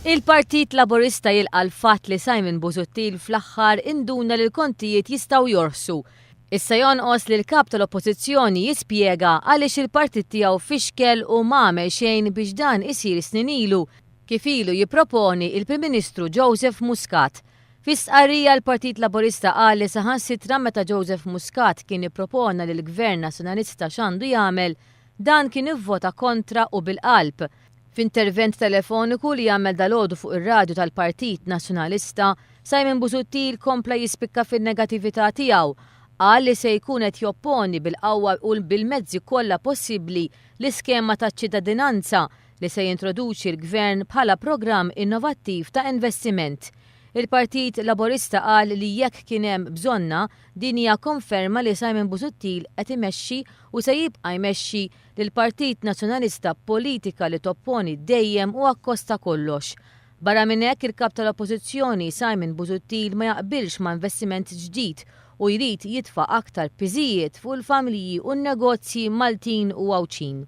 Il-Partit Laburista jilqa' l-fatt li Simon Busuttil fl-aħħar induna li l-kontijiet jistgħu jorħsu. Issa jonqos li l-Kap tal-Oppożizzjoni jispjega għaliex il-partit tiegħu fixkel u m'għamel xejn biex dan isir snin ilu, kif ilu jipproponi il-Prim Ministru Joseph Muscat. Fi stqarrija l-Partit Laburista qal li saħansitra meta Joseph Muscat kien ippropona lill-Gvern Nazzjonalista x'għandu jagħmel, dan kien ivvota kontra u bil-qalb. F'intervent telefoniku li għamel dalgħodu fuq ir-radju tal-Partit Nazzjonalista, Simon Busuttil kompla jispikka fin-negatività tiegħu. Qal li se jkun qed jopponi bil-qawwa u bil-mezzi kollha possibbli l-iskema taċ-ċittadinanza li se jintroduċi l-Gvern bħala programm innovattiv ta' investiment. Il-Partit Laburista qal li jekk kien hemm bżonnha, din hija konferma li Simon Busuttil qed imexxi u se jibqa' jmexxi lill-Partit Nazzjonalista b'politika li topponi dejjem u akkost ta' kollox. Barra minn hekk, il-Kap tal-Oppożizzjoni Simon Busuttil ma jaqbilx ma' investiment ġdid u jrid jitfa' aktar piżijiet fuq il-familji u n-negozji Maltin u Għawdxin.